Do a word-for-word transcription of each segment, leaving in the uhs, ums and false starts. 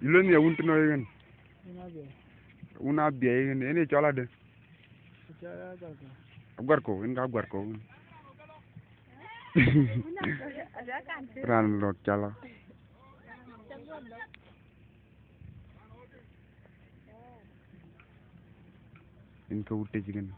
Yï lueel nhiɛɛr wun tënɔɔc ëkën? Wun Abiɛi. Wun Abiɛi ëkën, yen ye cɔl adï? Cɔl Aguarkɔ̈u. Aguarkɔ̈u, yen ka Aguarkɔ̈u ëkën. Raan rɔt cala. Yen ke wut tëc ëkën.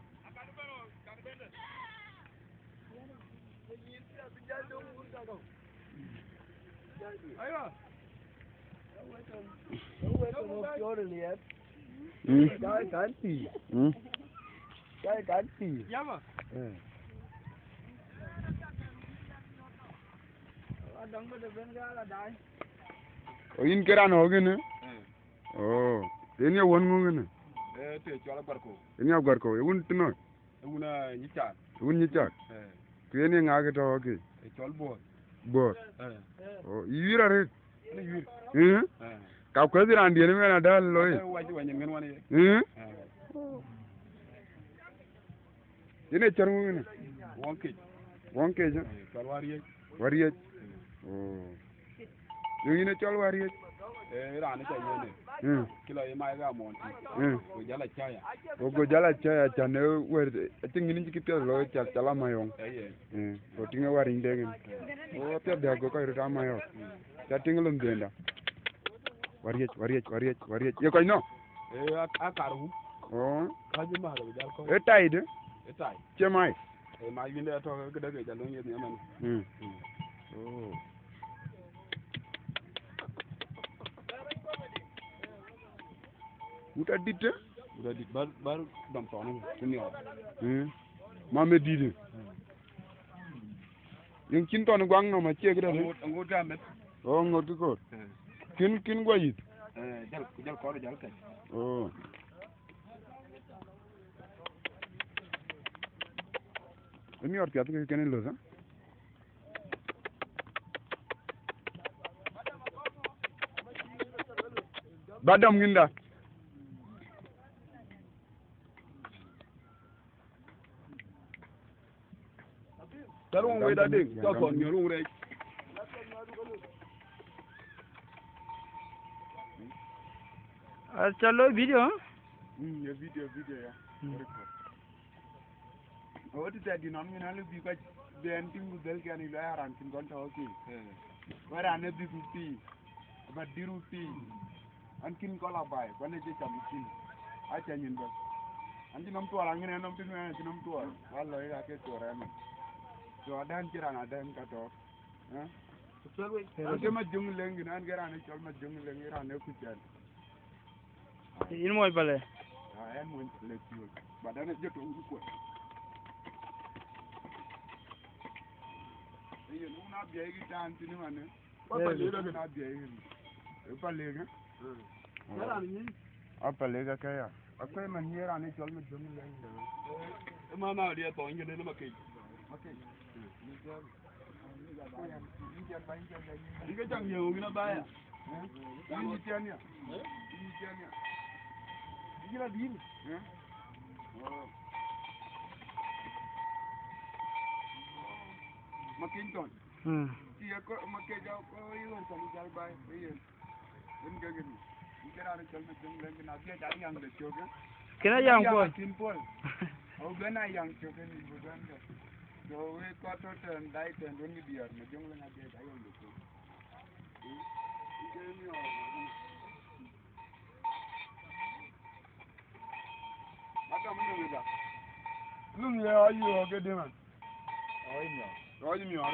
Mm. Mm. Eh. O, yïn ke raan ɣɔ̈k ënë? Eh. Oh, yen ye wun ŋö ënë? Eh, të cɔl Aguarkɔ̈u. Yen ye Aguarkɔ̈u, ye wun tënɔɔc? Ee wun, ah, Nyicak. Wun Nyicak? Eh. Ku yen ye ŋa ke tɔ̈ ke? Ee cɔl Buɔɔr. Buɔɔr? Eh. Oh, yï wiɛ̈r arëët? Ënë wiɛ̈r. Eh? Eh. Ka kuɛth raandiɛ̈n ëmën adäl looi? Eh, wac, wac nyin ŋën wan ye. Eh? Eh. Yen ee cär ŋö ënë? Wɔŋkëc. Wɔŋkëc, eh? Eh, cɔl Wariëc. Wariëc. Mm. Oh. Yöŋ yïn ë cɔl Wariëc? Eh, raan ë cä yöŋ ë. Mm. Cï lɔ ye mai ke amɔn tï. Mm. Go jäl a cäya. Go, go jäl a cäya, cän ë wɛ̈t, acï ŋïn cï kë piɛth lɔ, cä, cä la mayɔŋ. Eh, ye. Mm. Go tïŋ ë Wariëc dek yen. Go piɛth dɛ̈k go kɔc röt a mayɔŋ. Mm. Cä tïŋ lom dhiënda. Wariëc, Wariëc, Wariëc, Wariëc. Ye kɔc nɔ̈k? Eh, a, a kar wu. Oh. Ka jï määr, go jäl kɔc. Ë tai dë? Ë tai. Cie mai? Eh, ma yïn de tɔ̈ ke dek, ja löŋ ye nhiam ënë. Mm. Mm. Oh. Wut adït, eh? Wut adït, bär, bär dɔm thɔn, ku niɔɔr. Mm. Mam ë dït, eh? Mm. Yöŋ cïn thɔn guaŋ nɔm acie këdäŋ, eh? Aŋot, aŋot gam ëth. Oh, aŋot kë koor. Eh. Kën, kën guɔ yïth? Eh, jäl, jäl kɔɔr, jäl kɛc. Oh. Ë miɔɔr piath ke kën ë löth, eh? Ba dɔm ŋïnda. Cä ruŋ wei da ding, cä thɔn miɔɔr ruŋ rɛɛc. Aca looi video, ha? Mm, ye video, video, ya. Mm. Very good. Awe të tɛ̈t dï nɔn ŋic, alëu bï kɔc bɛ̈n tïŋ ku dhëlkiɛn, ë lɔ ya raan cïn kɔn tɔ̈ ke. Eh. Wek raan ë bï ku pïïr, aba dïr ku pïïr. An kïn kɔn la baai, ku an ë cï cam cin. Aca nyin bɛ̈n. An cï nɔm tuɔɔr, aŋic ë nɔm tïŋ, an cï nɔm tuɔɔr. Wa lɔ ë ka ke tuɔɔr ɛn. So adɛ̈n cï raan adɛ̈n ka tɔ̈. Eh? An ke Majöŋ Leŋ, an ke raan ë cɔl Majöŋ Leŋ, raan ë kuc ɛn. Yïn mony palë? Ah, ɛn mony palë thiöl. But ɛn ajɔt wun kuɔt. Ee, yen wun Abiɛi kï tään thïn ëmën. Wun Abiɛi kï. Ee, palë kë? Mm. Aa, palë kë ya. Akuëë man ye raan ë cɔl Majöŋ Leŋ. Ee, mama dia thɔny kene në Makec. Makec. Mm. Yïn ke cam yïn aba ya. Yïn yï tiɛn ya. Yïn yï tiɛn ya. Yïn la dïïr. Oh. Makec tɔn. Hmm. Ti ya ko Makec ja ko yï wan tɔn jal bai. Yïn. Yïn ke gini. Yïn ke raan cɔl Majöŋ Leŋ na bia ja yang de cok. Kena yang pol. Kin pol. Au bena yang cok ni bu ben de. So we ko to ten dai ten don ni diar Majöŋ Leŋ na bia ja yang de cok. Lum ye ayu ke diman. Ayu mior. Ayu mior.